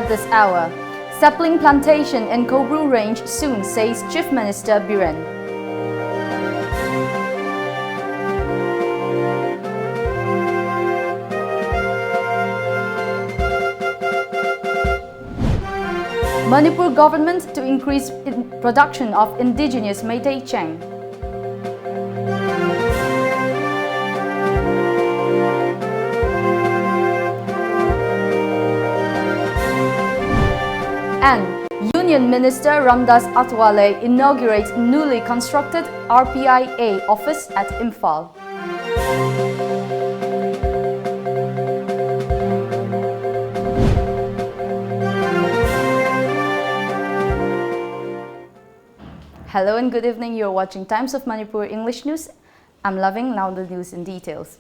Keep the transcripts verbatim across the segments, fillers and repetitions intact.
this hour. Sapling plantation in Koubru Range soon, says Chief Minister Biren. Manipur government to increase in production of indigenous Meitei cheng. And Union Minister Ramdas Athwale inaugurates newly constructed R P I A office at Imphal. Hello and good evening. You're watching Times of Manipur English News. I'm Loving. Now the news in details.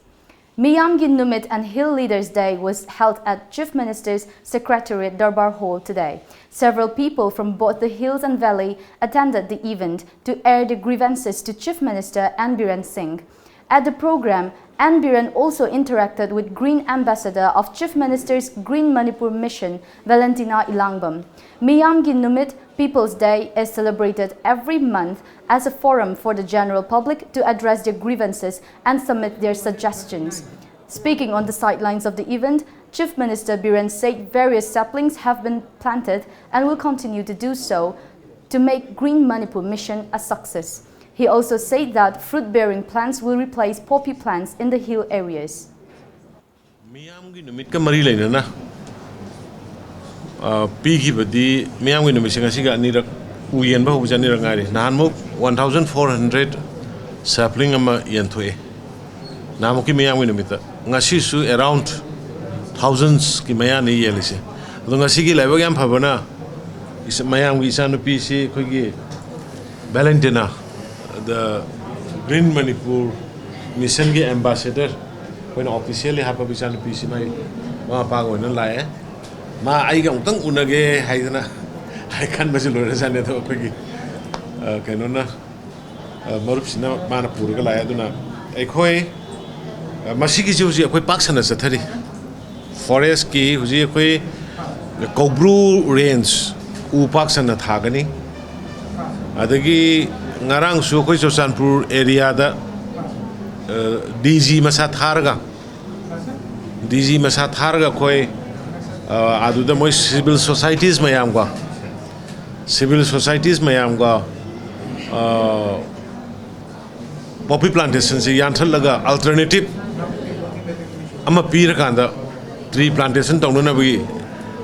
Miyamgi Numit and Hill Leaders Day was held at Chief Minister's Secretariat Darbar Hall today. Several people from both the hills and valley attended the event to air their grievances to Chief Minister N Biren Singh. At the program, N Biren also interacted with Green Ambassador of Chief Minister's Green Manipur Mission, Valentina Elangbam. Miyamgi Numit, People's Day, is celebrated every month as a forum for the general public to address their grievances and submit their suggestions. Speaking on the sidelines of the event, Chief Minister Biren said various saplings have been planted and will continue to do so to make Green Manipur Mission a success. He also said that fruit-bearing plants will replace poppy plants in the hill areas. ꯃꯤꯌꯥꯝꯒꯤ ꯅꯨꯃꯤꯠꯀ ꯃꯔꯤ ꯂꯩꯅꯅ, ꯑ, ꯄꯤꯈꯤꯕꯗꯤ, ꯃꯤꯌꯥꯝꯒꯤ ꯅꯨꯃꯤꯠꯁꯦ ꯉꯁꯤꯒ ꯑꯅꯤꯔꯛ, ꯎ ꯌꯦꯟꯕ ꯍꯧꯕꯁꯦ ꯑꯅꯤꯔꯛ ꯉꯥꯏꯔꯤ꯫ ꯅꯍꯥꯟꯃꯨꯛ one thousand four hundred sapling ꯑꯃ ꯌꯦꯟꯊꯣꯛꯑꯦ, ꯅꯍꯥꯟꯃꯨꯛꯀꯤ ꯃꯤꯌꯥꯝꯒꯤ ꯅꯨꯃꯤꯠꯇ꯫ ꯉꯁꯤꯁꯨ around thousandsꯀꯤ ꯃꯌꯥꯅꯤ ꯌꯦꯜꯂꯤꯁꯦ꯫ ꯑꯗꯣ ꯉꯁꯤꯒꯤ ꯂꯥꯏꯕꯛ ꯌꯥꯝ ꯐꯕꯅ, ꯏꯆ-, ꯃꯌꯥꯝꯒꯤ ꯏꯆꯥꯅꯨꯄꯤꯁꯤ ꯑꯩꯈꯣꯏꯒꯤ Valentina, the Green Manipur Missionꯒꯤ ambassador, ꯑꯩꯈꯣꯏꯅ officially ꯍꯥꯞꯄꯕ ꯏꯆꯥꯅꯨꯄꯤꯁꯤ ꯃꯥꯏ ꯃꯃꯥ ꯃꯄꯥꯒ ꯑꯣꯏꯅ ꯂꯥꯛꯑꯦ꯫ ꯃꯥ ꯑꯩꯒ ꯑꯃꯨꯛꯇꯪ ꯎꯅꯒꯦ ꯍꯥꯏꯗꯅ ꯈꯟꯕꯁꯤ ꯂꯣꯏꯔꯖꯥꯠꯅꯤ꯫ ꯑꯗꯣ ꯑꯩꯈꯣꯏꯒꯤ, ꯑ, ꯀꯩꯅꯣꯅ, ꯑ, ꯃꯔꯨꯞꯁꯤꯅ ꯃꯥꯅ ꯄꯨꯔꯒ ꯂꯥꯛꯑꯦ꯫ ꯑꯗꯨꯅ ꯑꯩꯈꯣꯏ, ꯑ, ꯃꯁꯤꯒꯤꯁꯤ ꯍꯧꯖꯤꯛ ꯑꯩꯈꯣꯏ ꯄꯥꯛ ꯁꯟꯅ ꯆꯠꯊꯔꯤ꯫ Forestꯀꯤ ꯍꯧꯖꯤꯛ ꯑꯩꯈꯣꯏ ꯀꯧꯕ꯭ꯔꯨ ꯔꯦꯟꯖ ꯎ ꯄꯥꯛ ꯁꯟꯅ ꯊꯥꯒꯅꯤ꯫ ꯑꯗꯒꯤ ꯉꯔꯥꯡꯁꯨ ꯑꯩꯈꯣꯏ ꯆꯨꯔꯆꯥꯟꯄꯨꯔ ꯑꯦꯔꯤꯌꯥꯗ ꯗꯤ ꯖꯤ ꯃꯁꯥ ꯊꯥꯔꯒ, ꯗꯤ ꯖꯤ ꯃꯁꯥ ꯊꯥꯔꯒ ꯑꯩꯈꯣꯏ ꯑꯗꯨꯗ ꯃꯣꯏ ꯁꯤꯚꯤꯜ ꯁꯣꯁꯥꯏꯇꯤꯁ ꯃꯌꯥꯝꯒ, ꯁꯤꯚꯤꯜ ꯁꯣꯁꯥꯏꯇꯤꯁ ꯃꯌꯥꯝꯒ ꯄꯣꯄꯤ ꯄ꯭ꯂꯥꯟꯇꯦꯁꯟꯁꯤ ꯌꯥꯟꯊꯠꯂꯒ ꯑꯜꯇꯔꯅꯦꯇꯤꯞ ꯑꯃ ꯄꯤꯔꯀꯥꯟꯗ ꯇ꯭ꯔꯤ ꯄ꯭ꯂꯥꯟꯇꯦꯁꯟ ꯇꯧꯅꯅꯕꯒꯤ,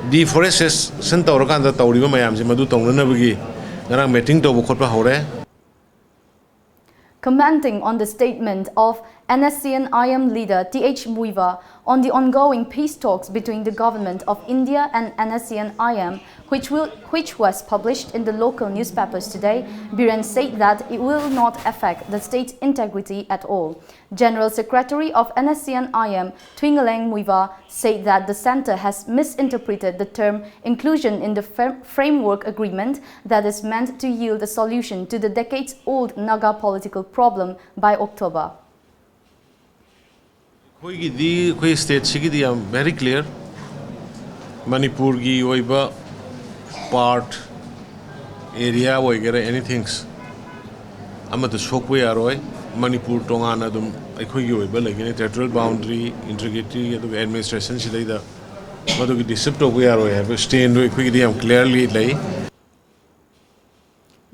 ꯗꯤꯐꯣꯔꯦꯁꯇꯦꯁꯟ ꯇꯧꯔꯀꯥꯟꯗ ꯇꯧꯔꯤꯕ ꯃꯌꯥꯝꯁꯦ ꯃꯗꯨ ꯇꯧꯅꯅꯕꯒꯤ ꯉꯔꯥꯡ ꯃꯤꯇꯤꯡ ꯇꯧꯕ ꯈꯣꯠꯄ ꯍꯧꯔꯦ꯫ Commenting on the statement of N S C N I M leader T H Muivah on the ongoing peace talks between the government of India and N S C N I M, which, will, which was published in the local newspapers today, Biren said that it will not affect the state's integrity at all. General Secretary of N S C N I M, Thuingaleng Muivah, said that the center has misinterpreted the term inclusion in the fr- framework agreement that is meant to yield a solution to the decades-old Naga political problem by October. ꯑꯩꯈꯣꯏꯒꯤꯗꯤ, ꯑꯩꯈꯣꯏ ꯁ꯭ꯇꯦꯠꯁꯤꯒꯤꯗꯤ ꯌꯥꯝ very clear꯫ ꯃꯅꯤꯄꯨꯔꯒꯤ ꯑꯣꯏꯕ part, area ꯑꯣꯏꯒꯦꯔꯥ, ꯑꯦꯅꯤꯊꯤꯡꯁ ꯑꯃꯠꯇ ꯁꯣꯛꯄ ꯌꯥꯔꯣꯏ꯫ ꯃꯅꯤꯄꯨꯔ ꯇꯣꯉꯥꯟꯅ ꯑꯗꯨꯝ ꯑꯩꯈꯣꯏꯒꯤ ꯑꯣꯏꯕ ꯂꯩꯒꯅꯤ꯫ ꯇꯦꯔꯤꯇꯣꯔꯤꯌꯦꯜ ꯕꯥꯎꯟꯗꯔꯤ, ꯏꯟꯇꯤꯒ꯭ꯔꯤꯇꯤ, ꯑꯗꯨꯒ ꯑꯦꯗꯃꯤꯅꯤꯁꯇ꯭ꯔꯦꯁꯟ ꯁꯤꯗꯩꯗ ꯃꯗꯨꯒꯤ ꯗꯤꯁꯇꯔꯕ ꯇꯧꯕ ꯌꯥꯔꯣꯏ ꯍꯥꯏꯕ ꯁ꯭ꯇꯦꯟꯗꯨ ꯑꯩꯈꯣꯏꯒꯤꯗꯤ ꯌꯥꯝ ꯀ꯭ꯂꯤꯌꯥꯔꯂꯤ ꯂꯩ꯫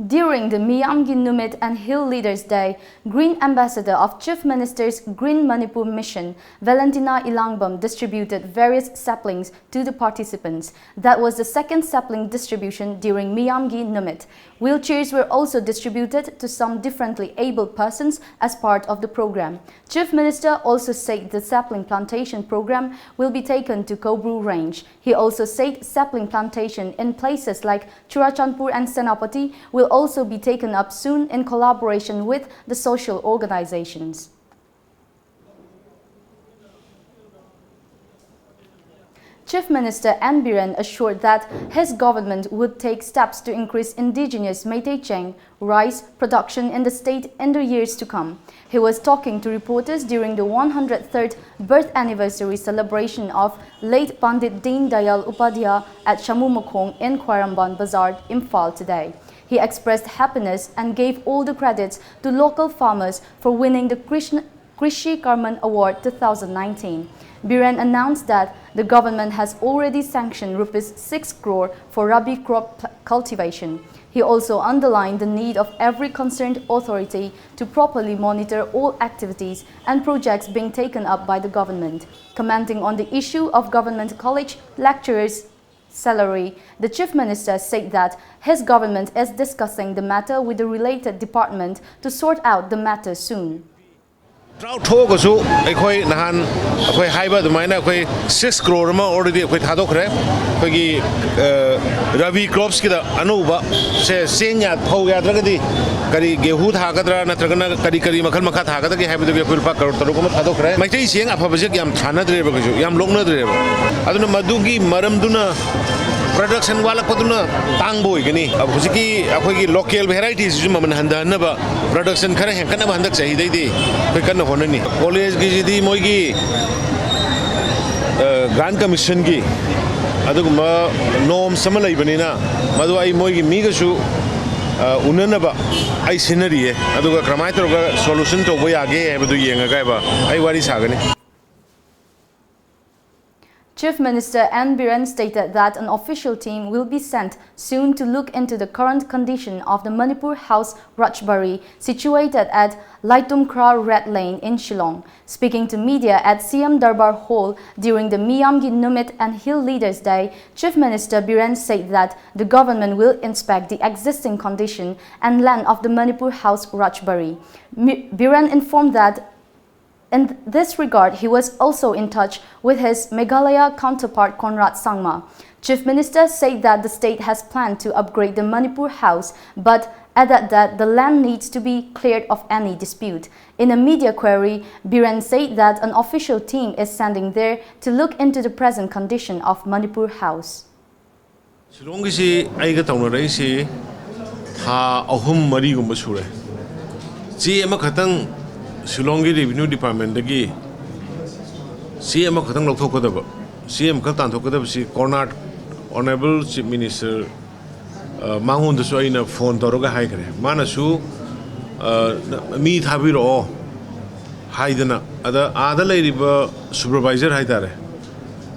During the Miyamgi Numit and Hill Leaders Day, Green Ambassador of Chief Minister's Green Manipur Mission, Valentina Elangbam, distributed various saplings to the participants. That was the second sapling distribution during Miyamgi Numit. Wheelchairs were also distributed to some differently abled persons as part of the program. Chief Minister also said the sapling plantation program will be taken to Koubru Range. He also said sapling plantation in places like Churachandpur and Senapati will also be taken up soon in collaboration with the social organizations. Chief Minister N Biren assured that his government would take steps to increase indigenous Meitei Cheng rice production in the state in the years to come. He was talking to reporters during the one hundred third birth anniversary celebration of late Pandit Deen Dayal Upadhyaya at Shamu Makhong in Khwairamband Bazar, Imphal today. He expressed happiness and gave all the credits to local farmers for winning the Krishna Krishi Karman Award two thousand nineteen. Biren announced that the government has already sanctioned rupees six crore for rabi crop pl- cultivation. He also underlined the need of every concerned authority to properly monitor all activities and projects being taken up by the government. Commenting on the issue of government college lecturers' salary, the chief minister said that his government is discussing the matter with the related department to sort out the matter soon. Drought ꯊꯣꯛꯑꯒꯁꯨ ꯑꯩꯈꯣꯏ ꯅꯍꯥꯟ ꯑꯩꯈꯣꯏ ꯍꯥꯏꯕ ꯑꯗꯨꯃꯥꯏꯅ ꯑꯩꯈꯣꯏ six crore ꯑꯃ already ꯑꯩꯈꯣꯏ ꯊꯥꯗꯣꯛꯈ꯭ꯔꯦ꯫ ꯑꯩꯈꯣꯏꯒꯤ rabi crops ꯀꯤꯗ ꯑꯅꯧꯕ ꯁꯦ ꯆꯦꯡ ꯌꯥ- ꯐꯧ ꯌꯥꯗ꯭ꯔꯒꯗꯤ ꯀꯔꯤ ꯒꯦꯍꯨ ꯊꯥꯒꯗ꯭ꯔꯥ ꯅꯠꯇ꯭ꯔꯒꯅ ꯀꯔꯤ ꯀꯔꯤ ꯃꯈꯜ ꯃꯈꯥ ꯊꯥꯒꯗꯒꯦ ꯍꯥꯏꯕꯗꯨꯒꯤ ꯑꯩꯈꯣꯏ ꯂꯨꯄꯥ ꯀꯔꯣꯔ ꯇꯔꯨꯛ ꯑꯃ ꯊꯥꯗꯣꯛꯈ꯭ꯔꯦ꯫ ꯃꯩꯇꯩ ꯆꯦꯡ ꯑꯐꯕꯁꯦ ꯌꯥꯝ ꯊꯥꯅꯗ꯭ꯔꯦꯕ ꯀꯩꯁꯨ ꯌꯥꯝ ꯂꯣꯛꯅꯗ꯭ꯔꯦꯕ꯫ ꯑꯗꯨꯅ ꯃꯗꯨꯒꯤ ꯃꯔꯝꯗꯨꯅ production ꯋꯥꯠꯂꯛꯄꯗꯨꯅ ꯇꯥꯡꯕ ꯑꯣꯏꯒꯅꯤ꯫ ꯍꯧꯖꯤꯛꯀꯤ ꯑꯩꯈꯣꯏꯒꯤ local variety ꯁꯤꯁꯨ ꯃꯃꯜ ꯍꯟꯊꯍꯟꯅꯕ production ꯈꯔ ꯍꯦꯟꯒꯠꯅꯕ ꯍꯟꯗꯛ ꯆꯍꯤꯗꯩꯗꯤ ꯑꯩꯈꯣꯏ ꯀꯟꯅ ꯍꯣꯠꯅꯅꯤ꯫ College ꯀꯤꯁꯤꯗꯤ ꯃꯣꯏꯒꯤ grant commission ꯒꯤ ꯑꯗꯨꯒꯨꯝꯕ norms ꯑꯃ ꯂꯩꯕꯅꯤꯅ ꯃꯗꯨ ꯑꯩ ꯃꯣꯏꯒꯤ ꯃꯤꯒꯁꯨ ꯎꯅꯅꯕ ꯑꯩ ꯁꯤꯟꯅꯔꯤꯌꯦ꯫ ꯑꯗꯨꯒ ꯀꯔꯝꯍꯥꯏꯅ ꯇꯧꯔꯒ solution ꯇꯧꯕ ꯌꯥꯒꯦ ꯍꯥꯏꯕꯗꯨ ꯌꯦꯡꯉꯒ ꯍꯥꯏꯕ ꯑꯩ ꯋꯥꯔꯤ ꯁꯥꯒꯅꯤ꯫ Chief Minister N Biren stated that an official team will be sent soon to look into the current condition of the Manipur House Rajbari situated at Laitumkhrah Red Lane in Shillong. Speaking to media at C M Darbar Hall during the Miyamgi Numit and Hill Leaders Day, Chief Minister Biren said that the government will inspect the existing condition and land of the Manipur House Rajbari. Mi- Biren informed that in this regard, he was also in touch with his Meghalaya counterpart Conrad Sangma. Chief Minister said that the state has planned to upgrade the Manipur House, but added that the land needs to be cleared of any dispute. In a media query, Biren said that an official team is sending there to look into the present condition of Manipur House. ꯁꯤꯂꯣꯡꯒꯤꯁꯤ ꯑꯩꯒ ꯇꯧꯅꯔꯛꯏꯁꯤ ꯊꯥ ꯑꯍꯨꯝ ꯃꯔꯤꯒꯨꯝꯕ ꯁꯨꯔꯦ꯫ ꯆꯦ ꯑꯃꯈꯛꯇꯪ ꯁꯤꯂꯣꯡꯒꯤ revenue ꯗꯤꯄꯥꯔꯠꯃꯦꯟꯗꯒꯤ ꯆꯦ ꯑꯃꯈꯛꯇꯪ ꯂꯧꯊꯣꯛꯀꯗꯕ, ꯆꯦ ꯑꯃꯈꯛ ꯇꯥꯟꯊꯣꯛꯀꯗꯕꯁꯤ ꯀꯣꯔꯅꯥꯠ ꯑꯣꯅꯔꯦꯕꯜ ꯆꯤꯐ ꯃꯤꯅꯤꯁꯇꯔ, ꯑ, ꯃꯉꯣꯟꯗꯁꯨ ꯑꯩꯅ ꯐꯣꯟ ꯇꯧꯔꯒ ꯍꯥꯏꯈ꯭ꯔꯦ꯫ ꯃꯥꯅꯁꯨ, ꯑ, ꯃꯤ ꯊꯥꯕꯤꯔꯛꯑꯣ ꯍꯥꯏꯗꯅ, ꯑꯗ ꯑꯥꯗ ꯂꯩꯔꯤꯕ ꯁꯨꯄꯔꯚꯥꯏꯖꯔ ꯍꯥꯏꯇꯥꯔꯦ,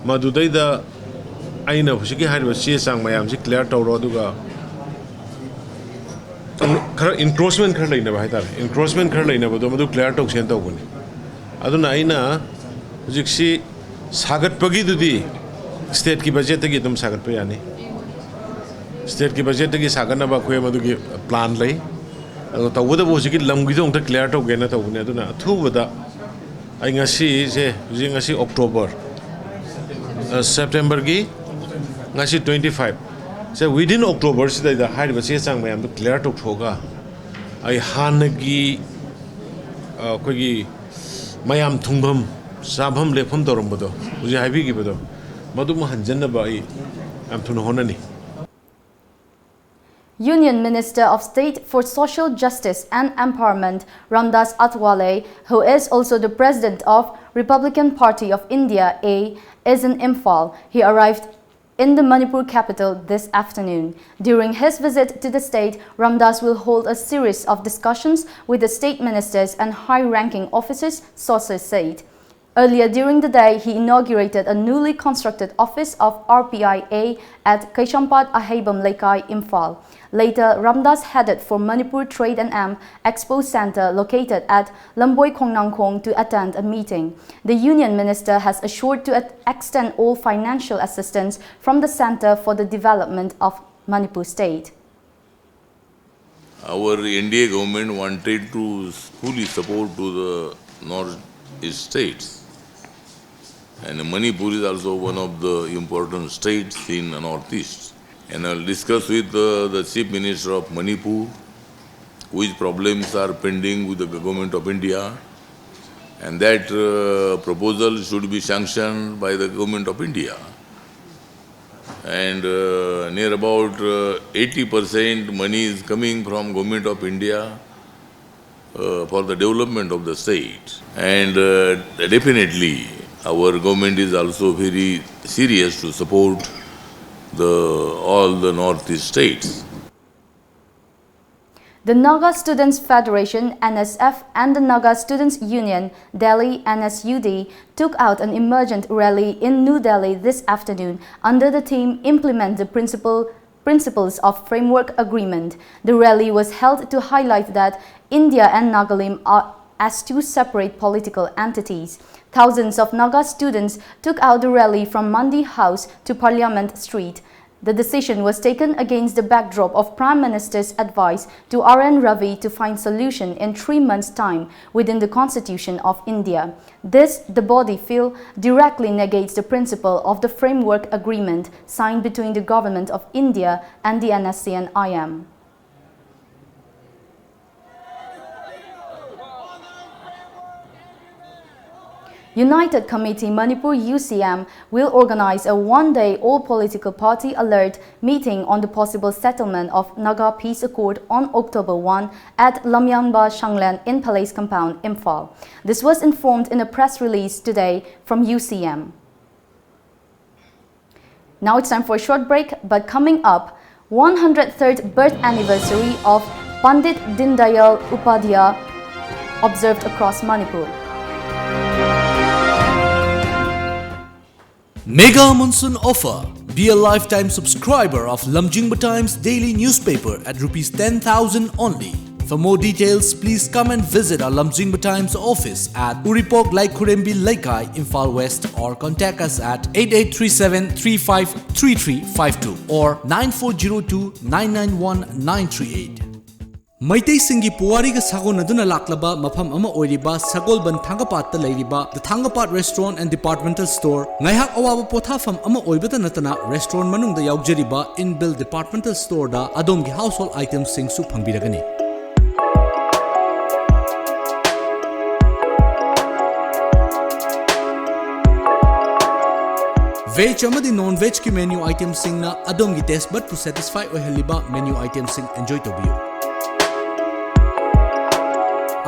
ꯃꯗꯨꯗꯩꯗ ꯑꯩꯅ ꯍꯧꯖꯤꯛꯀꯤ ꯍꯥꯏꯔꯤꯕ ꯆꯦ ꯆꯥꯡ ꯃꯌꯥꯝꯁꯤ ꯀ꯭ꯂꯤꯌꯥꯔ ꯇꯧꯔꯣ, ꯑꯗꯨꯒ ꯈꯔ ꯏꯟꯀ꯭ꯔꯣꯆꯃꯦꯟ ꯈꯔ ꯂꯩꯅꯕ ꯍꯥꯏꯇꯥꯔꯦ, ꯏꯟꯀ꯭ꯔꯣꯆꯃꯦꯟ ꯈꯔ ꯂꯩꯅꯕꯗꯣ ꯃꯗꯨ ꯀ꯭ꯂꯤꯌꯥꯔ ꯇꯧꯁꯦꯅ ꯇꯧꯕꯅꯤ꯫ ꯑꯗꯨꯅ ꯑꯩꯅ ꯍꯧꯖꯤꯛꯁꯤ ꯁꯥꯒꯠꯄꯒꯤꯗꯨꯗꯤ ꯁ꯭ꯇꯦꯠꯀꯤ ꯕꯖꯦꯠꯇꯒꯤ ꯑꯗꯨꯝ ꯁꯥꯒꯠꯄ ꯌꯥꯅꯤ꯫ ꯁ꯭ꯇꯦꯠꯀꯤ ꯕꯖꯦꯠꯇꯒꯤ ꯁꯥꯒꯠꯅꯕ ꯑꯩꯈꯣꯏ ꯃꯗꯨꯒꯤ ꯄ꯭ꯂꯥꯟ ꯂꯩ꯫ ꯑꯗꯣ ꯇꯧꯕꯇꯕꯨ ꯍꯧꯖꯤꯛꯀꯤ ꯂꯝꯒꯤꯗꯣ ꯑꯃꯨꯛꯇ ꯀ꯭ꯂꯤꯌꯥꯔ ꯇꯧꯒꯦꯅ ꯇꯧꯕꯅꯦ꯫ ꯑꯗꯨꯅ ꯑꯊꯨꯕꯗ ꯑꯩ ꯉꯁꯤꯁꯦ, ꯍꯧꯖꯤꯛ ꯉꯁꯤ ꯑꯣꯛꯇꯣꯕꯔ, ꯑ, ꯁꯦꯞꯇꯦꯝꯕꯔꯒꯤ ꯉꯁꯤ ꯇ꯭ꯋꯦꯟꯇꯤ ꯐꯥꯏꯚ ꯁꯦ, ꯋꯤꯗꯤꯟ ꯑꯣꯛꯇꯣꯕꯔꯁꯤꯗꯩꯗ ꯍꯥꯏꯔꯤꯕ ꯆꯦ ꯆꯥꯡ ꯃꯌꯥꯝꯗꯣ ꯀ꯭ꯂꯤꯌꯥꯔ ꯇꯧꯊꯣꯛꯑꯒ ꯑꯩ ꯍꯥꯟꯅꯒꯤ, ꯑ, ꯑꯩꯈꯣꯏꯒꯤ ꯃꯌꯥꯝ ꯊꯨꯡꯐꯝ, ꯆꯥꯐꯝ, ꯂꯦꯞꯐꯝ ꯇꯧꯔꯝꯕꯗꯣ, ꯍꯧꯖꯤꯛ ꯍꯥꯏꯕꯤꯈꯤꯕꯗꯣ, ꯃꯗꯨꯃ ꯍꯟꯖꯟꯅꯕ ꯑꯩ ꯌꯥꯝ ꯊꯨꯅ ꯍꯣꯠꯅꯅꯤ꯫ Union Minister of State for Social Justice and Empowerment, Ramdas Athwale, who is also the president of Republican Party of India, A, is in Imphal. He arrived in the Manipur capital this afternoon. During his visit to the state, Ramdas will hold a series of discussions with the state ministers and high-ranking officers, sources said. Earlier during the day, he inaugurated a newly constructed office of R P I A at Keishampat Aheibam Leikai, Imphal. Later, Ramdas headed for Manipur Trade and Amp Expo Center located at Lamboi Khongnangkhong to attend a meeting. The Union Minister has assured to at- extend all financial assistance from the center for the development of Manipur state. Our N D A government wanted to fully support to the North East states, and Manipur is also one of the important states in the Northeast. And I'll discuss with the, the Chief Minister of Manipur which problems are pending with the Government of India, and that uh, proposal should be sanctioned by the Government of India. And uh, near about uh, eighty percent money is coming from Government of India uh, for the development of the state. And uh, definitely, our government is also very serious to support the all the northeast states. The Naga Students Federation, N S F, and the Naga Students Union, Delhi, N S U D, took out an emergent rally in New Delhi this afternoon under the theme Implement the Principle, Principles of Framework Agreement. The rally was held to highlight that India and Nagalim are as two separate political entities. Thousands of Naga students took out the rally from Mandi House to Parliament Street. The decision was taken against the backdrop of Prime Minister's advice to R N Ravi to find solution in three months' time within the Constitution of India. This, the body feel, directly negates the principle of the framework agreement signed between the Government of India and the N S C N I M. United Committee Manipur U C M will organize a one-day all-political party alert meeting on the possible settlement of Naga Peace Accord on October one at Lamyamba Shanglen in Palace Compound, Imphal. This was informed in a press release today from U C M. Now it's time for a short break, but coming up, one hundred third birth anniversary of Pandit Deendayal Upadhyaya observed across Manipur. Mega Monsoon Offer. Be a lifetime subscriber of Lamjingba Times daily newspaper at rupees ten thousand only. For more details, please come and visit our Lamjingba Times office at Uripok Laikhurembi Leikai, Imphal West, or contact us at eight eight three seven three five three three five two or nine four zero two nine nine one nine three eight. ꯃꯩꯇꯩꯁꯤꯡꯒꯤ ꯄꯨꯋꯥꯔꯤꯒ ꯁꯥꯒꯣꯟꯅꯗꯨꯅ ꯂꯥꯛꯂꯕ ꯃꯐꯝ ꯑꯃ ꯑꯣꯏꯔꯤꯕ ꯁꯒꯣꯜꯕꯟ ꯊꯥꯡꯒꯄꯥꯠꯇ ꯂꯩꯔꯤꯕ The Thangapad Restaurant and Departmental Store ꯉꯥꯏꯍꯥꯛ ꯑꯋꯥꯕ ꯄꯣꯊꯥꯐꯝ ꯑꯃ ꯑꯣꯏꯕꯇ ꯅꯠꯇꯅ restaurant ꯃꯅꯨꯡꯗ ꯌꯥꯎꯖꯔꯤꯕ inbuilt departmental storeꯗ ꯑꯗꯣꯝꯒꯤ household itemꯁꯤꯡꯁꯨ ꯐꯪꯕꯤꯔꯒꯅꯤ꯫ Veg ꯑꯃꯗꯤ non veg ꯀꯤ menu item ꯁꯤꯡꯅ ꯑꯗꯣꯝꯒꯤ taste bud ꯄꯨ satisfy ꯑꯣꯏꯍꯜꯂꯤꯕ menu item ꯁꯤꯡ enjoy ꯇꯧꯕꯤꯌꯨ꯫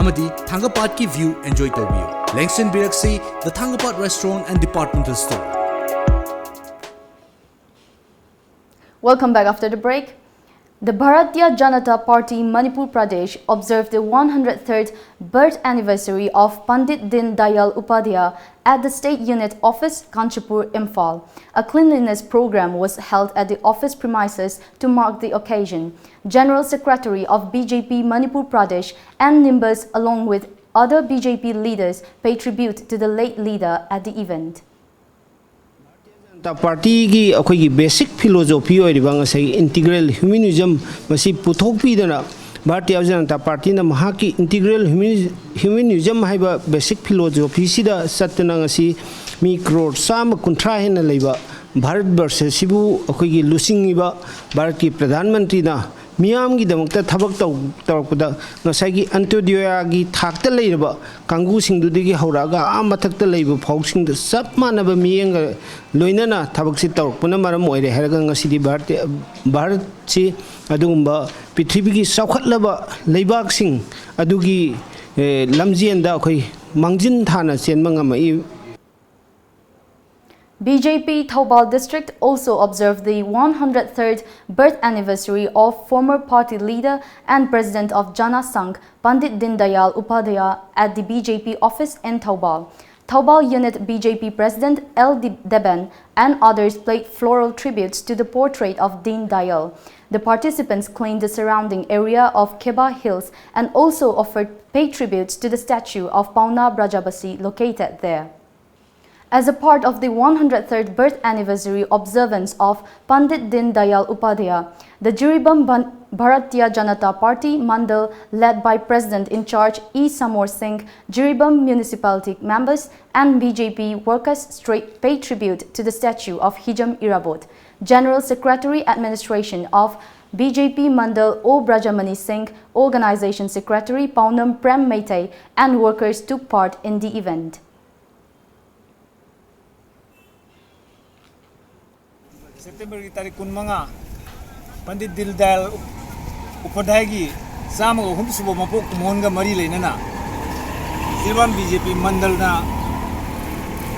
ꯑꯃꯗꯤ ꯊꯥꯡꯒꯄꯥꯠꯀꯤ view enjoy ꯇꯧꯕꯤꯌꯨ꯫ ꯂꯦꯡꯁꯤꯟꯕꯤꯔꯛꯁꯤ The Thangapad Restaurant and Departmental Store꯫ Welcome back after the break. The Bharatiya Janata Party Manipur Pradesh observed the one hundred third birth anniversary of Pandit Deen Dayal Upadhyaya at the State Unit Office, Kanchanpur, Imphal. A cleanliness program was held at the office premises to mark the occasion. General Secretary of B J P Manipur Pradesh N Nimbas, along with other B J P leaders, paid tribute to the late leader at the event. Janata ꯄꯥꯔꯇꯤꯒꯤ ꯑꯩꯈꯣꯏꯒꯤ basic philosophy ꯑꯣꯏꯔꯤꯕ ꯉꯁꯥꯏꯒꯤ integral humanism ꯃꯁꯤ ꯄꯨꯊꯣꯛꯄꯤꯗꯅ, ꯚꯥꯔꯇꯤꯌ ꯖꯅꯇꯥ ꯄꯥꯔꯇꯤꯅ ꯃꯍꯥꯛꯀꯤ integral humanism ꯍꯥꯏꯕ basic philosophy ꯁꯤꯗ ꯆꯠꯇꯅ ꯉꯁꯤ ꯃꯤ ꯀ꯭ꯔꯣꯔ ꯆꯥꯝꯃ ꯀꯨꯟꯊ꯭ꯔꯥ ꯍꯦꯟꯅ ꯂꯩꯕ ꯚꯥꯔꯠ ꯕꯔꯁ ꯑꯁꯤꯕꯨ ꯑꯩꯈꯣꯏꯒꯤ ꯂꯨꯆꯤꯡꯉꯤꯕ ꯚꯥꯔꯠꯀꯤ ꯄ꯭ꯔꯙꯥꯟ ꯃꯟꯇ꯭ꯔꯤꯅ ꯃꯤꯌꯥꯝꯒꯤꯗꯃꯛꯇ ꯊꯕꯛ ꯇꯧ ꯇꯧꯔꯛꯄꯗ ꯉꯁꯥꯏꯒꯤ ꯑꯟꯇꯣꯗ꯭ꯌꯥꯌꯒꯤ ꯊꯥꯛꯇ ꯂꯩꯔꯕ ꯀꯥꯡꯕꯨꯁꯤꯡꯗꯨꯗꯒꯤ ꯍꯧꯔꯛꯑꯒ ꯑꯥ ꯃꯊꯛꯇ ꯂꯩꯕ ꯐꯥꯎꯁꯤꯡꯗ ꯆꯞ ꯃꯥꯟꯅꯕ ꯃꯤꯠꯌꯦꯡꯒ ꯂꯣꯏꯅꯅ ꯊꯕꯛꯁꯤ ꯇꯧꯔꯛꯄꯅ ꯃꯔꯝ ꯑꯣꯏꯔꯦ ꯍꯥꯏꯔꯒ ꯉꯁꯤꯗꯤ ꯚꯥꯔꯠ ꯚꯥꯔꯠꯁꯤ ꯑꯗꯨꯒꯨꯝꯕ ꯄ꯭ꯔꯤꯊꯤꯕꯤꯒꯤ ꯆꯥꯎꯈꯠꯂꯕ ꯂꯩꯕꯥꯛꯁꯤꯡ ꯑꯗꯨꯒꯤ ꯂꯝꯖꯦꯟꯗ ꯑꯩꯈꯣꯏ ꯃꯥꯡꯖꯤꯟ ꯊꯥꯅ ꯆꯦꯟꯕ ꯉꯝꯃꯛꯏ꯫ B J P Thoubal District also observed the one hundred third birth anniversary of former party leader and president of Jana Sangh, Pandit Deendayal Upadhyaya, at the B J P office in Thoubal. Thoubal Unit B J P President L D Deben and others paid floral tributes to the portrait of Deen Dayal. The participants cleaned the surrounding area of Kheba Hills and also offered paid tributes to the statue of Pauna Brajabasi located there. As a part of the one hundred third birth anniversary observance of Pandit Deen Dayal Upadhyaya, the Jiribam Ban- Bharatiya Janata Party Mandal, led by President in charge E Samor Singh, Jiribam municipality members, and B J P workers straight paid tribute to the statue of Hijam Irabot. General Secretary Administration of B J P Mandal O Brajamani Singh, Organization Secretary Paunam Prem Meitei, and workers took part in the event. ꯁꯦꯞꯇꯦꯝꯕꯔꯒꯤ ꯇꯥꯔꯤꯛ ꯀꯨꯟꯃꯉꯥ, ꯄꯟꯗꯤꯠ ꯗꯤꯟ ꯗꯌꯥꯜ ꯎꯄꯥꯙ꯭ꯌꯥꯌꯒꯤ ꯆꯥꯝꯃꯒ ꯑꯍꯨꯝ ꯁꯨꯕ ꯃꯄꯣꯛ ꯀꯨꯝꯑꯣꯟꯒ ꯃꯔꯤ ꯂꯩꯅꯅ Jiribam B J ꯄꯤ ꯃꯟꯗꯜꯅ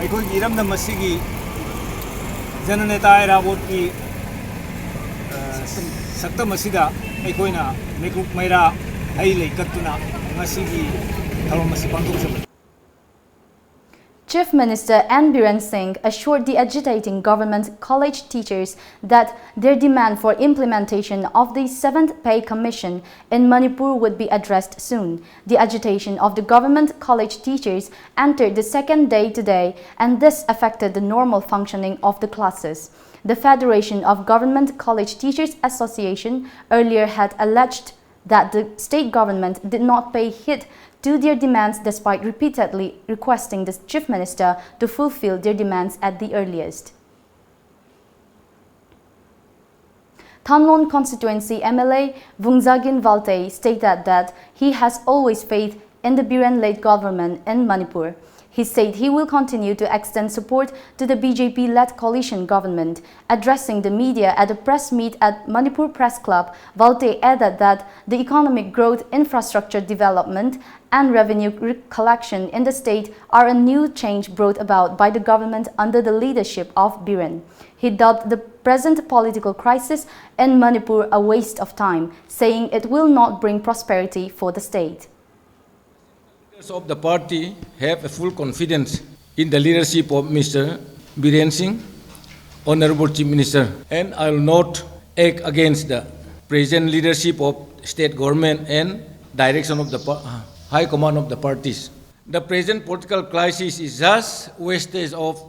ꯑꯩꯈꯣꯏꯒꯤ ꯏꯔꯝꯗꯝ ꯑꯁꯤꯒꯤ ꯖꯅꯅꯦꯇꯥ ꯑꯦꯔꯥꯕꯣꯠꯀꯤ, ꯑ, ꯁꯛꯇꯝ ꯑꯁꯤꯗ ꯑꯩꯈꯣꯏꯅ ꯃꯩꯀꯨꯞ ꯃꯩꯔꯥ ꯍꯩ ꯂꯩ ꯀꯠꯇꯨꯅ ꯉꯁꯤꯒꯤ ꯊꯧꯔꯝ ꯑꯁꯤ ꯄꯥꯡꯊꯣꯛꯆꯕꯅꯤ꯫ Chief Minister N Biren Singh assured the agitating government college teachers that their demand for implementation of the seventh Pay Commission in Manipur would be addressed soon. The agitation of the government college teachers entered the second day today, and this affected the normal functioning of the classes. The Federation of Government College Teachers Association earlier had alleged that the state government did not pay heed to their demands despite repeatedly requesting the chief minister to fulfill their demands at the earliest. Thanlon constituency M L A Vungzagin Valte stated that he has always faith in the Biren-led government in Manipur. He said he will continue to extend support to the B J P-led coalition government. Addressing the media at a press meet at Manipur Press Club, Valte added that the economic growth, infrastructure development, and revenue re- collection in the state are a new change brought about by the government under the leadership of Biren. He dubbed the present political crisis in Manipur a waste of time, saying it will not bring prosperity for the state. Leaders of the party have a full confidence in the leadership of Mister Biren Singh, Honorable Chief Minister, and I will not act against the present leadership of state government and direction of the pa- high command of the parties. The present political crisis is just wastage of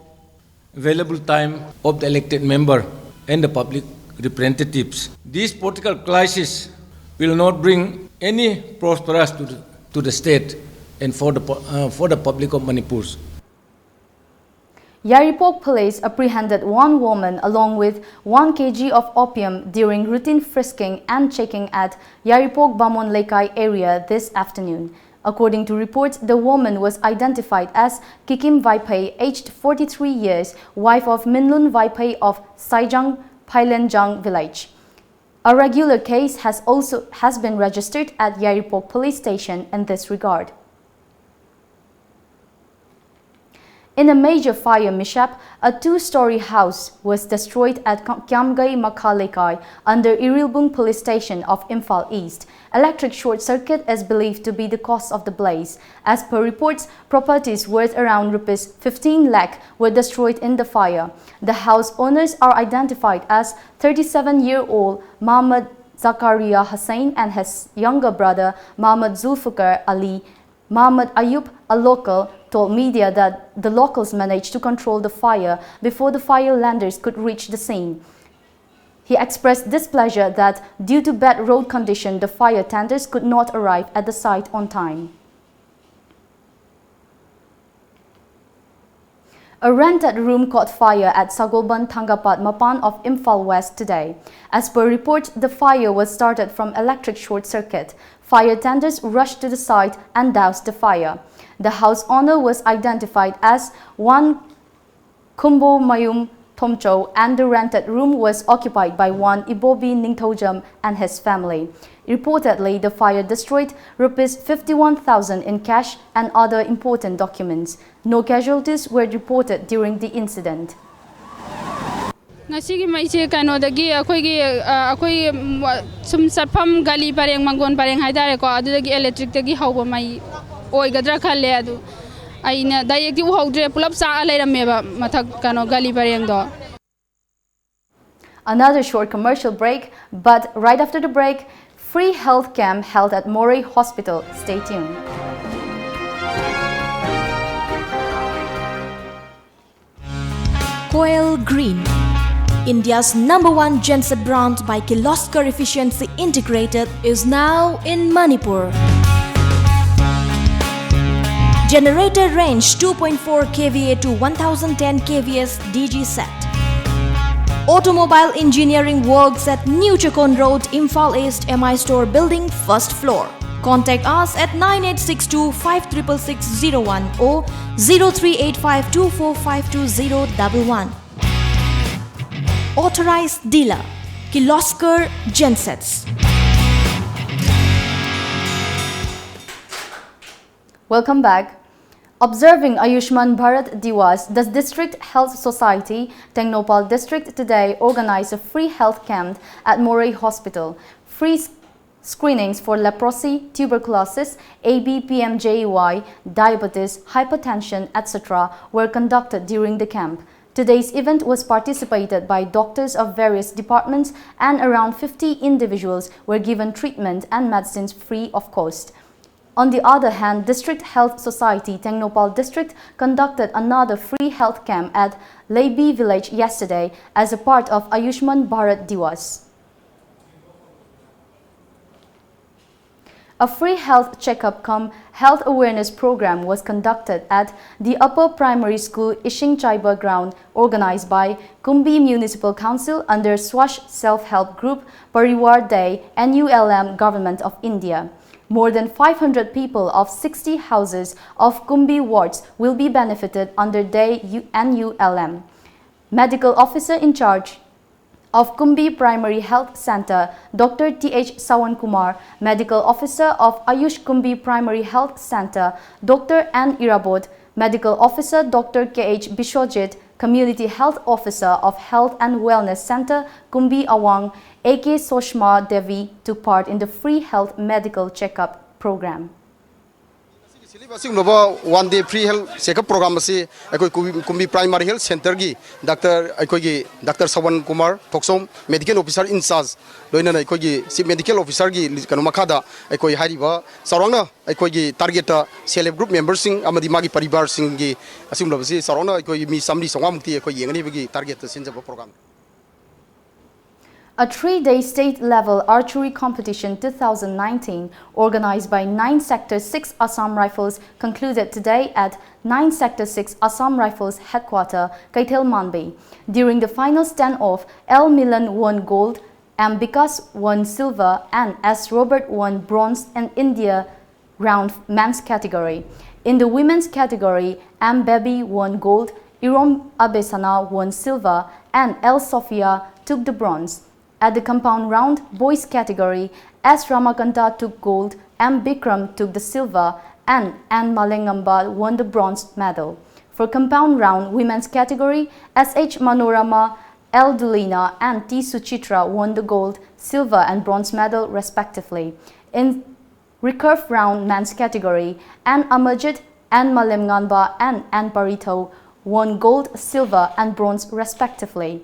valuable time of the elected member and the public representatives. This political crisis will not bring any prosperous to the, to the state and for the, pu- uh, for the public of Manipur. Yairipok police apprehended one woman along with one kilogram of opium during routine frisking and checking at Yairipok Bamon Lekai area this afternoon. According to reports, the woman was identified as Kikim Vaiphei, aged forty-three years, wife of Minlun Vaiphei of Saijang, Phailenjang village. A regular case has also has been registered at Yairipok police station in this regard. In a major fire mishap, a two-story house was destroyed at Ka- Kiamgai Makha Leikai under Irilbung Police Station of Imphal East. Electric short circuit is believed to be the cause of the blaze. As per reports, properties worth around rupees fifteen lakh were destroyed in the fire. The house owners are identified as thirty-seven-year-old Mohammad Zakaria Hussain and his younger brother Mohammad Zulfikar Ali. Mohammad Ayub, a local, told media that the locals managed to control the fire before the fire landers could reach the scene. He expressed displeasure that, due to bad road condition, the fire tenders could not arrive at the site on time. A rented room caught fire at Sagolban Thangapat Mapan of Imphal West today. As per report, the fire was started from electric short circuit. Fire tenders rushed to the site and doused the fire. The house owner was identified as one Kumbo Mayum Thomcho, and the rented room was occupied by one Ibobi Ningthoujam and his family. Reportedly, the fire destroyed rupees fifty-one thousand in cash and other important documents. No casualties were reported during the incident. ꯉꯁꯤꯒꯤ ꯃꯩꯁꯦ ꯀꯩꯅꯣꯗꯒꯤ ꯑꯩꯈꯣꯏꯒꯤ ꯑ, ꯑꯩꯈꯣꯏ ꯁꯨꯝ ꯆꯠꯐꯝ ꯒꯂꯤ ꯄꯔꯦꯡ, ꯃꯪꯒꯣꯟ ꯄꯔꯦꯡ ꯍꯥꯏꯇꯥꯔꯦꯀꯣ, ꯑꯗꯨꯗꯒꯤ ꯏꯂꯦꯛꯇ꯭ꯔꯤꯛꯇꯒꯤ ꯍꯧꯕ ꯃꯩ ꯑꯣꯏꯒꯗ꯭ꯔꯥ ꯈꯜꯂꯦ꯫ ꯑꯗꯨ ꯑꯩꯅ ꯗꯥꯏꯔꯦꯛꯇꯤ ꯎꯍꯧꯗ꯭ꯔꯦ, ꯄꯨꯂꯞ ꯆꯥꯛꯑ ꯂꯩꯔꯝꯃꯦꯕ ꯃꯊꯛ ꯀꯩꯅꯣ ꯒꯂꯤ ꯄꯔꯦꯡꯗꯣ꯫ Another short commercial break, but right after the break, free health camp held at Moreh Hospital. Stay tuned. Koel Green, India's number one genset brand by Kirloskar Efficiency Integrated, is now in Manipur. Generator range two point four K V A to one thousand ten K V S D G set. Automobile engineering works at New Chakon Road, Imphal East, M I Store building, first floor. Contact us at nine eight six two five triple six zero one or zero three eight five two four five two zero double one. Authorized dealer, Kirloskar Gensets. Welcome back. Observing Ayushman Bharat Diwas, the District Health Society, Tengnoupal District today organized a free health camp at Moreh Hospital. Free s- screenings for leprosy, tuberculosis, A B P M J E Y, diabetes, hypertension, et cetera were conducted during the camp. Today's event was participated by doctors of various departments and around fifty individuals were given treatment and medicines free of cost. On the other hand, District Health Society Tengnoupal District conducted another free health camp at Leibi village yesterday as a part of Ayushman Bharat Diwas. A free health checkup cum health awareness program was conducted at the Upper Primary School Ishing Chaiba ground, organized by Kumbi Municipal Council under Swash Self-Help Group, Parivar Day, N U L M, Government of India. More than five hundred people of sixty houses of Kumbi wards will be benefited under Day U- N U L M. Medical officer in charge of Kumbi Primary Health Center, Doctor T H Sawan Kumar, Medical Officer of Ayush Kumbi Primary Health Center, Doctor N Irabot, Medical Officer Doctor K H Bishwajit, Community Health Officer of Health and Wellness Center, Kumbi Awang, A K Soshma Devi took part in the free health medical checkup program. ꯁꯤꯜꯂꯤꯕ ꯑꯁꯤꯒꯨꯝꯂꯕ one day free health checkup program ꯑꯁꯤ ꯑꯩꯈꯣꯏ ꯀꯨꯝꯕꯤ Primary Health Centerꯒꯤ doctor ꯑꯩꯈꯣꯏꯒꯤ doctor ꯁꯋꯟ Kumar Thokchom, medical officer in charge, ꯂꯣꯏꯅꯅ ꯑꯩꯈꯣꯏꯒꯤ chief medical officerꯒꯤ ꯀꯩꯅꯣ ꯃꯈꯥꯗ ꯑꯩꯈꯣꯏ ꯍꯥꯏꯔꯤꯕ ꯆꯥꯎꯔꯥꯛꯅ ꯑꯩꯈꯣꯏꯒꯤ targetꯇ self help group memberꯁꯤꯡ ꯑꯃꯗꯤ ꯃꯥꯒꯤ ꯄꯔꯤꯕꯥꯔꯁꯤꯡꯒꯤ ꯑꯁꯤꯒꯨꯝꯂꯕꯁꯤ ꯆꯥꯎꯔꯥꯛꯅ ꯑꯩꯈꯣꯏꯒꯤ ꯃꯤ ꯆꯥꯃꯔꯤ ꯆꯥꯝꯃꯉꯥꯃꯨꯛꯇꯤ ꯑꯩꯈꯣꯏ ꯌꯦꯡꯒꯅꯤꯕꯒꯤ targetꯇ ꯁꯤꯟꯖꯕ program꯫ A three-day state-level archery competition two thousand nineteen, organized by nine Sector six Assam Rifles, concluded today at nine Sector six Assam Rifles headquarter, Keithelmanbi. During the final stand-off, L Milan won gold M Bikas won silver and S Robert won bronze in India round men's category. In the women's category, M Baby won gold, Irom Abesana won silver, and L Sophia took the bronze. At the compound round, boys category, S Ramakanta took gold, M Bikram took the silver, and N Malengamba won the bronze medal. For compound round, women's category, S H Manorama, L Dulina, and T Suchitra won the gold, silver, and bronze medal respectively. In recurve round men's category, N Amarjit, N Malemnganba, and N Paritho won gold, silver, and bronze respectively.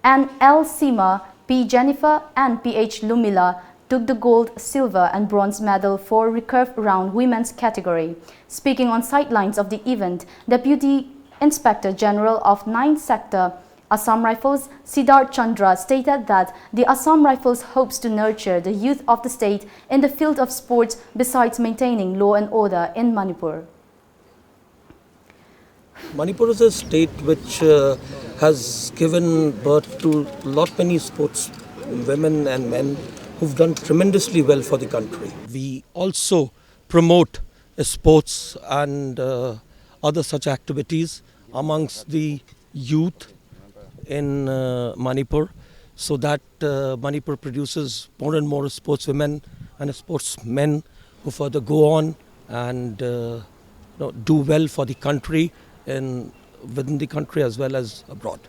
And L Sima, P Jennifer, and P H Lumila took the gold, silver, and bronze medal for recurve round women's category. Speaking on sidelines of the event, Deputy Inspector General of ninth Sector, Assam Rifles, Siddharth Chandra stated that the Assam Rifles hopes to nurture the youth of the state in the field of sports besides maintaining law and order in Manipur. Manipur is a state which uh, has given birth to lot many sports women and men who've done tremendously well for the country. We also promote uh, sports and uh, other such activities amongst the youth in uh, Manipur, so that uh, Manipur produces more and more sportswomen and sportsmen who further go on and uh, you know, do well for the country in within the country as well as abroad.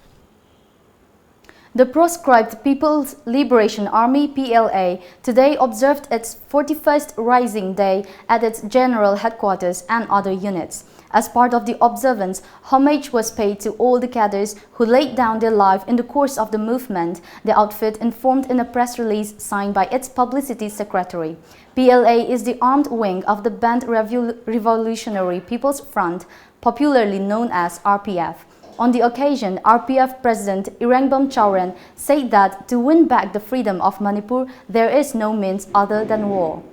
The proscribed People's Liberation Army, P L A, today observed its forty-first Rising Day at its general headquarters and other units. As part of the observance, homage was paid to all the cadres who laid down their life in the course of the movement, the outfit informed in a press release signed by its publicity secretary. P L A is the armed wing of the Banned Revol- Revolutionary People's Front, popularly known as R P F. On the occasion, R P F President Irangbam Chawren said that to win back the freedom of Manipur, there is no means other than war.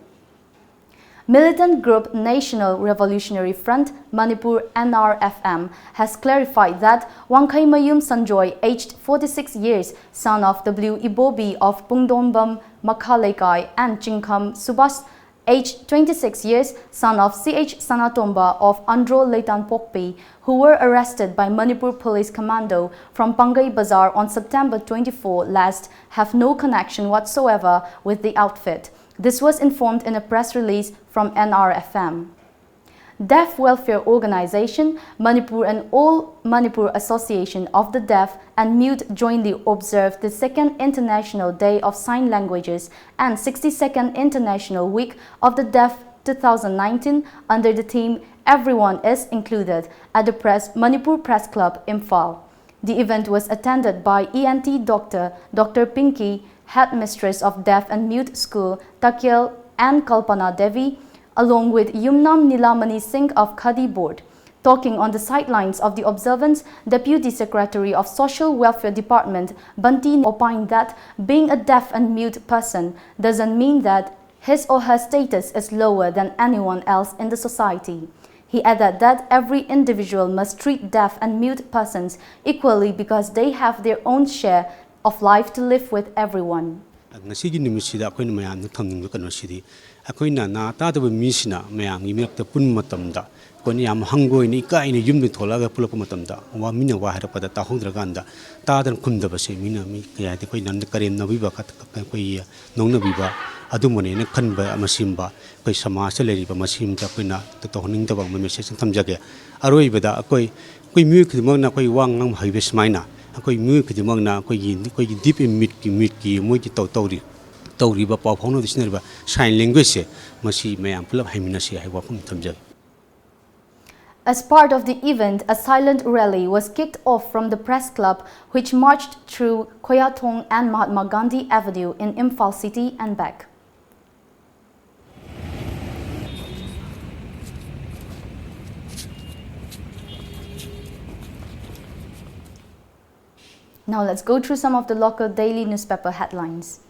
Militant group National Revolutionary Front Manipur, N R F M, has clarified that Wangkheimayum Sanjoy, aged forty-six years, son of W Ibobi of Pungdombam Makha Leikai and Chingkham Subhas, aged twenty-six years, son of C H Sanatomba of Andro Leitan Pokpi, who were arrested by Manipur Police Commando from Pangai Bazar on September twenty-four last, have no connection whatsoever with the outfit. This was informed in a press release from N R F M. Deaf Welfare Organization Manipur and All Manipur Association of the Deaf and Mute jointly observed the second International Day of Sign Languages and sixty-second International Week of the Deaf two thousand nineteen under the theme Everyone is Included at the press, Manipur Press Club, Imphal. The event was attended by E N T doctor, Doctor Pinky, headmistress of Deaf and Mute School, Takyal, and Kalpana Devi, along with Yumnam Nilamani Singh of Khadi Board. Talking on the sidelines of the observance, Deputy Secretary of Social Welfare Department, Banti, opined that being a deaf and mute person doesn't mean that his or her status is lower than anyone else in the society. He added that every individual must treat deaf and mute persons equally because they have their own share of life to live with everyone. ꯉꯁꯤꯒꯤ ꯅꯨꯃꯤꯠꯁꯤꯗ ꯑꯩꯈꯣꯏꯅ ꯃꯌꯥꯝꯗ ꯊꯝꯅꯤꯡꯕ ꯀꯩꯅꯣꯁꯤꯗꯤ, ꯑꯩꯈꯣꯏꯅ ꯅꯥ ꯇꯥꯗꯕ ꯃꯤꯁꯤꯅ ꯃꯌꯥꯝꯒꯤ ꯃꯔꯛꯇ ꯄꯨꯟꯕ ꯃꯇꯝꯗ, ꯑꯩꯈꯣꯏꯅ ꯌꯥꯝ ꯍꯪꯒꯣꯏꯅ, ꯏꯀꯥꯏꯅ ꯌꯨꯝꯗ ꯊꯣꯛꯂꯛꯑꯒ ꯄꯨꯜꯂꯛꯄ ꯃꯇꯝꯗ, ꯋꯥ ꯃꯤꯅ ꯋꯥ ꯍꯥꯏꯔꯛꯄꯗ ꯇꯥꯍꯧꯗ꯭ꯔꯀꯥꯟꯗ, ꯇꯥꯗꯅ ꯈꯨꯝꯗꯕꯁꯦ, ꯃꯤꯅ, ꯃꯤ ꯀꯩ ꯍꯥꯏꯗꯤ, ꯑꯩꯈꯣꯏ ꯅꯪꯅ ꯀꯔꯦꯝꯅꯕꯤꯕ, ꯑꯩꯈꯣꯏꯒꯤ ꯅꯣꯛꯅꯕꯤꯕ, ꯑꯗꯨꯝꯕꯅꯦꯅ ꯈꯟꯕ, ꯃꯁꯤꯒꯨꯝꯕ ꯑꯩꯈꯣꯏ ꯁꯃꯥꯖꯇ ꯂꯩꯔꯤꯕ ꯃꯁꯤꯒꯨꯝꯕꯗ ꯑꯩꯈꯣꯏꯅ ꯇꯧꯍꯟꯅꯤꯡꯗꯕ ꯑꯃ message ꯑꯃ ꯊꯝꯖꯒꯦ꯫ ꯑꯔꯣꯏꯕꯗ ꯑꯩꯈꯣꯏ, ꯑꯩꯈꯣꯏ ꯃꯤꯑꯣꯏ ꯈꯨꯗꯤꯡꯃꯛꯅ ꯑꯩꯈꯣꯏ ꯋꯥ ꯉꯥꯡꯕ ꯍꯩꯕ ꯁꯨꯃꯥꯏꯅ, ꯑꯩꯈꯣꯏ ꯃꯤꯑꯣꯏ ꯈꯨꯗꯤꯡꯃꯛꯅ ꯑꯩꯈꯣꯏꯒꯤ, ꯑꯩꯈꯣꯏꯒꯤ deaf and muteꯀꯤ, muteꯀꯤ ꯃꯣꯏꯒꯤ ꯇꯧ-, ꯇꯧꯔꯤ-, ꯇꯧꯔꯤꯕ ꯄꯥꯎ ꯐꯥꯎꯅꯕꯗ ꯁꯤꯖꯤꯟꯅꯔꯤꯕ sign languageྶꯁꯦ, ꯃꯁꯤ ꯃꯌꯥꯝ ꯄꯨꯂꯞ ꯍꯩꯃꯤꯟꯅꯁꯤ ꯍꯥꯏꯕ ꯋꯥꯐꯝ ꯊꯝꯖꯒꯦ꯫ As part of the event, a silent rally was kicked off from the press club, which marched through Khoyathong and Mahatma Gandhi Avenue in Imphal city and back. Now let's go through some of the local daily newspaper headlines.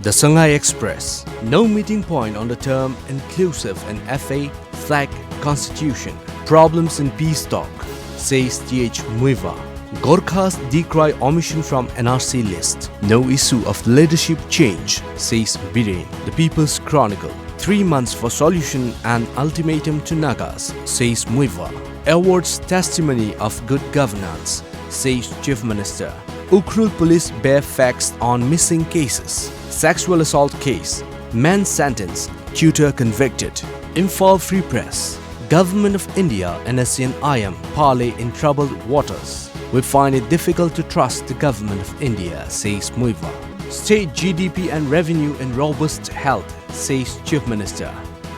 The Sangai Express. No meeting point on the term inclusive in F A, flag, constitution. Problems in peace talk, says T H Muivah. Gorkhas decry omission from N R C list. No issue of leadership change, says Biren. The People's Chronicle. Three months for solution and ultimatum to Nagas, says Muivah. Awards testimony of good governance, says Chief Minister. Ukhrul police bear facts on missing cases, sexual assault case, man sentenced, tutor convicted. Imphal Free Press. Government of India and ASEAN I M parley in troubled waters. We find it difficult to trust the government of India, says Muivah. State G D P and revenue in robust health, says Chief Minister.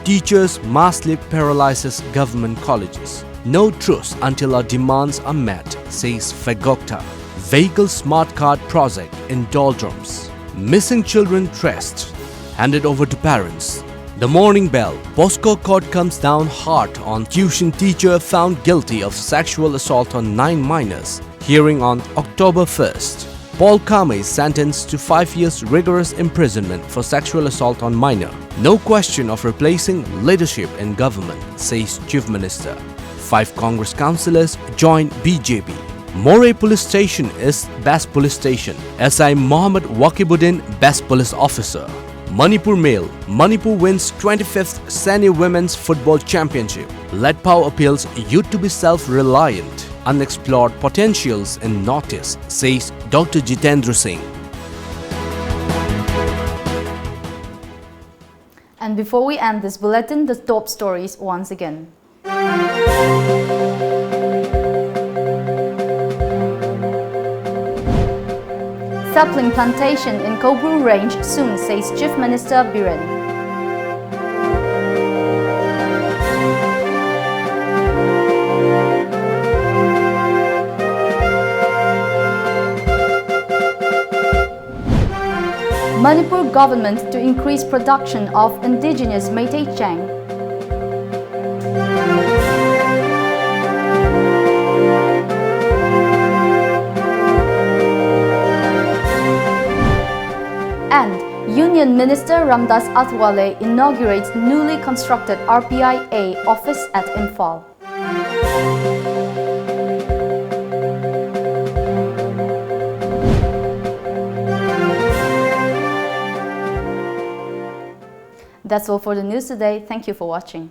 Teachers mass leave paralyzes government colleges. No truce until our demands are met, says Fegokta. Vehicle smart card project in doldrums. Missing children traced, handed over to parents. The Morning Bell. POCSO court comes down hard on tuition teacher found guilty of sexual assault on nine minors. Hearing on October first. Paul Kama is sentenced to five years rigorous imprisonment for sexual assault on minor. No question of replacing leadership in government, says Chief Minister. Five Congress councillors join B J P. Moreh Police Station is best police station. S I Mohammad Wakibuddin, best police officer. Manipur Mail. Manipur wins twenty-fifth Senior Women's Football Championship. Letpao appeals youth to be self-reliant. Unexplored potentials in Northeast, says Doctor Jitendra Singh. And before we end this bulletin, the top stories once again. Sapling plantation in Koubru range soon, says Chief Minister Biren. Manipur government to increase production of indigenous Meitei Chang. And Union Minister Ramdas Athwale inaugurates newly constructed R P I A office at Imphal. That's all for the news today. Thank you for watching.